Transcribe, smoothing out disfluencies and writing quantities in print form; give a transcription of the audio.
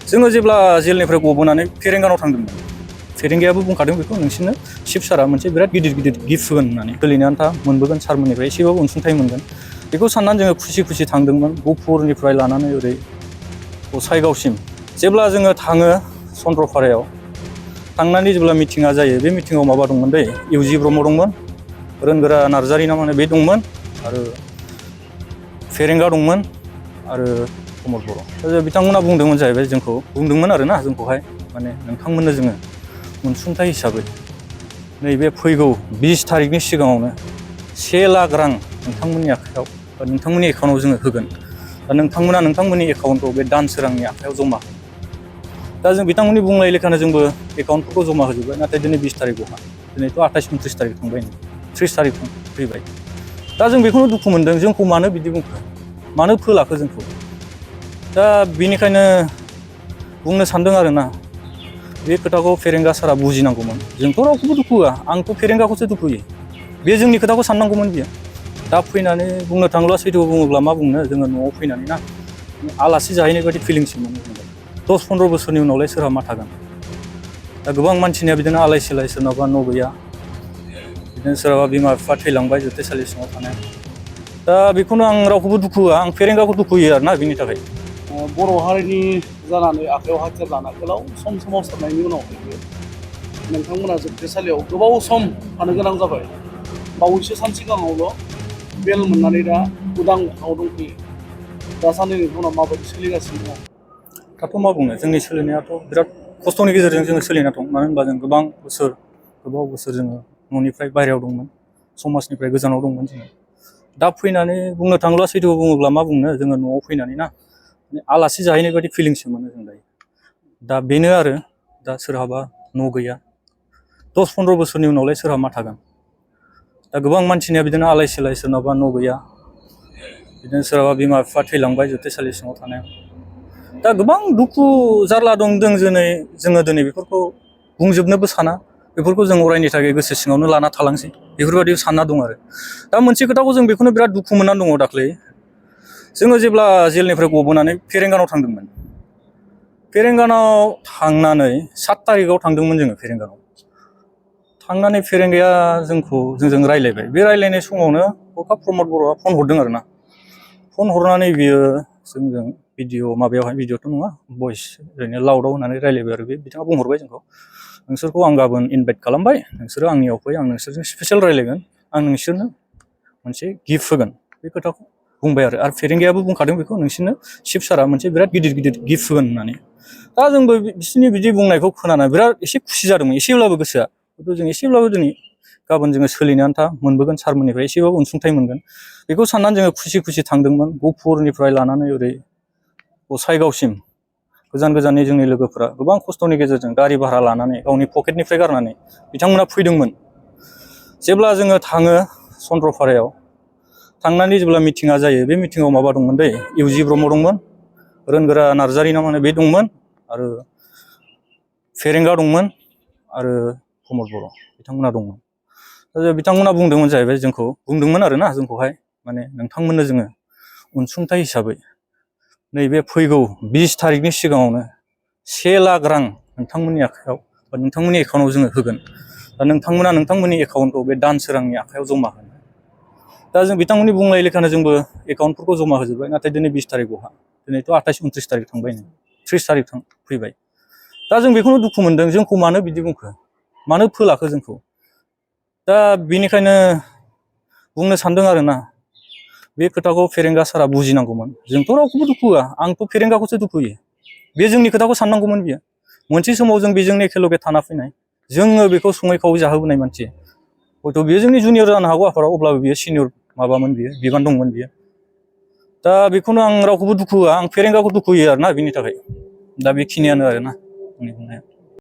जोङो जेब्ला जेलनिफ्राय गबोनानै फेरेंगानाव थांदोंमोन, फेरेंगायाबो बुंखादों बेखौ नोंसोरनो चिफ सारा मोनसे बिराद गिदिर गिफ्ट होगोन होननानै, सोलिनो आन्था मोनबोगोन सारमोननिफ्राय एसेबाबो अनसुंथाइ मोनगोन। बेखौ साननानै जोङो खुसि थांदोंमोन गहपुरनिफ्राय लानानै ओरै गसाइगावसिम। जेब्ला जोङो थाङो चन्द्रपारायाव, थांनानै जेब्ला मिटिङा जायो, बे मिटिङाव माबा दंमोन दै, इउजि ब्रह्म दंमोन, रोनगोरा नार्जारि ना माने बे दंमोन, आरो फेरेंगा दंमोन, आरो कमल बर'। दा बिथांमोना बुंदोंमोन जाहैबाय, जोंखौ बुंदोंमोन आरोना, जोंखौहाय माने नोंथांमोननो जोङो अनसुंथाइ हिसाबै नैबे फैगौ 20 तारिखनि सिगाङावनो 1 लाख रां नोंथांमोननि आखायाव बा नोंथांमोननि एकाउन्टआव जोङो होगोन। दा नोंथांमोना नोंथांमोननि एकाउन्टआव बे दानसोरांनि आखायाव जमा होगोन। दा जों बिथांमोननि बुंनाय लेखानो जोंबो एकाउन्टफोरखौ जमा होजोब्बाय। नाथाय दिनै 20 तारिखआवहा, दिनैथ' 28-29 तारिख थांबाय, 30 तारिख फैबाय। दा जों बेखौनो दुखु मोनदों, जोंखौ मानो बिदि बुंखो, मानो फोलाखो जोंखौ। दा बेनिखायनो बुंनो सानदों आरोना, बे खोथाखौ फेरेंगा सारा बुजिनांगौमोन। जोंथ' रावखौबो दुखु होआ, आंथ' फेरेंगाखौसो दुखु होयो। बे जोंनि खोथाखौ साननांगौमोन बियो। दा फैनानै बुंनो थाङोब्ला, सैथो बुङोब्ला मा बुंनो, जोङो न'आव फैनानै ना आलासि जाहैनाय बायदि फिलिंसो मोनो। 10-15 बोसोरनि उनावलाय सोरहा मा थागोन। दा गोबां मानसिनिया बिदिनो आलाय सिलाय, सोरनाबा न' गैया, बिदिनो सोरहाबा बिमा बिफा थैलांबाय जोबथेसालि सिङाव थानाय। दा बेखौनो आं रावखौबो दुखु होआ, आं फेरेंगाखौ दुखु होयो आरोना बिनि थाखाय। बर' हारिनि जानानै आखायाव हाथियार लाना गोलाव सम सोमावसारनायनि उनावहायबो नोंथांमोना जोबथेसालियाव गोबाव सम थानो गोनां जाबाय। बावैसो सान सिगाङावल' बेल मोननानै दा उदां अख्राङाव दंफैयो। दासान्दि नोंथांमोना माबायदि सोलिगासिनो दङ? दाथ' मा बुंनो, जोंनि सोलिनायाथ' बिराद खस्थ'नि गेजेरजों जोङो सोलिना दं। मानो होनबा जों गोबां बोसोर, गोबाव बोसोर जोङो न'निफ्राय बाहेरायाव दंमोन, समाजनिफ्राय गोजानाव दंमोन जोङो। दा फैनानै बुंनो थाङोब्ला, सैथो बुङोब्ला मा बुंनो, जोङो न'आव फैनानै ना आलासि जाहैनाय बायदि फिलिंसो मोनो जों दायो। दा बेनो आरो, दा सोरहाबा न' गैया, 10-15 बोसोरनि उनावलाय सोरहा मा थागोन। दा गोबां मानसिनिया बिदिनो आलाय सिलाय, सोरनाबा न' गैया, बिदिनो सोरहाबा बिमा बिफा थैलांबाय जोबथेसालि सिङाव थानाय। दा गोबां दुखु जारला दं जोङो दिनै बेफोरखौ बुंजोबनोबो साना। बेफोरखौ जों अरायनि थाखाय गोसो सिङावनो लाना थालांसै, बेफोरबायदि सानना दं आरो। दा मोनसे खोथाखौ जों बेखौनो बिराद दुखु मोननानै दङ दाख्लै। जोङो जेब्ला जेलनिफ्राय गबोनानै फेरेंगानाव थांदोंमोन, फेरेंगानाव थांनानै 7 तारिखआव थांदोंमोन जोङो फेरेंगानाव। थांनानै फेरेंगाया जोंजों रायज्लायबाय। बे रायज्लायनाय समावनो हरखाब प्रमद बर'आ फन हरदों आरोना। फन हरनानै बियो जोंजों माबायावहाय भिडिअ'थ' नङा, भइस ओरैनो लाउडआव होनानै रायज्लायबाय आरो। बिथाङा बुंहरबाय जोंखौ, नोंसोरखौ आं गाबोन इनभाइट खालामबाय, नोंसोरो आंनियाव फै, आं नोंसोरजों स्पेसियेल रायज्लायगोन, आं नोंसोरनो मोनसे गिफ्ट होगोन। बे खोथाखौ बुंबाय आरो फेरेंगायाबो बुंखादों बेखौ, नोंसोरनो चिफ सारा मोनसे बिराद गिदिर गिफ्ट होगोन होननानै। दा जोंबो बिसोरनि बिदि बुंनायखौ खोनाना बिराद एसे खुसि जादोंमोन, एसेब्लाबो गोसोआ। जों एसेब्लाबो दिनै गाबोन जोङो सोलिनो आन्था मोनबोगोन, सारमोननिफ्राय एसेबाबो अनसुंथाइ मोनगोन। बेखौ साननानै जोङो खुसि थांदोंमोन गहपुरनिफ्राय लानानै ओरै गसाइगावसिम। गोजान गोजाननि जोंनि लोगोफोरा गोबां खस्थ'नि गेजेरजों गारि भारा लानानै, गावनि पकेटनिफ्राय गारनानै बिथांमोना फैदोंमोन। जेब्ला जोङो थाङो चन्द्रपारायाव, थांनानै जेब्ला मिटिङा जायो, बे मिटिङाव माबा दंमोन दै, इउजि ब्रह्म दंमोन, रोनगोरा नार्जारि ना माने बे दंमोन, आरो फेरेंगा दंमोन, आरो कमल बर' बिथांमोना दंमोन। दा बिथांमोना बुंदोंमोन जाहैबाय, जोंखौ बुंदोंमोन आरोना, जोंखौहाय माने नोंथांमोननो जोङो अनसुंथाइ हिसाबै नैबे फैगौ 20 तारिखनि सिगाङावनो 1 लाख रां नोंथांमोननि आखायाव बा नोंथांमोननि एकाउन्टआव जोङो होगोन। दा नोंथांमोना नोंथांमोननि एकाउन्टआव बे दानसोरांनि आखायाव जमा होगोन। दा जों बिथांमोननि बुंनाय लेखानो जोंबो एकाउन्टफोरखौ जमा होजोब्बाय। नाथाय दिनै 20 तारिखआवहा, दिनैथ' 28-29 तारिख थांबाय, 30 तारिख फैबाय। दा जों बेखौनो दुखु मोनदों, जोंखौ मानो बिदि बुंखो, मानो फोलाखो जोंखौ। दा बेनिखायनो बुंनो सानदों आरोना, बे खोथाखौ फेरेंगा सारा बुजिनांगौमोन। जोंथ' रावखौबो दुखु होआ, आंथ' फेरेंगाखौसो दुखु होयो। बे जोंनि खोथाखौ साननांगौमोन बियो। मोनसे समाव जों बेजोंनो एखेलगे थाना फैनाय, जोङो बेखौ सङै खावै जाहोबोनाय मानसि। हयथ' बियो जोंनि जुनियर जानो हागौ आफादाव, अब्लाबो बियो सिनियर माबामोन, बियो बिबान दंमोन बियो। दा बेखौनो आं रावखौबो दुखु होआ, आं फेरेंगाखौ दुखु होयो आरोना बिनि थाखाय। दा बेखिनियानो आरोना आंनि बुंनाया।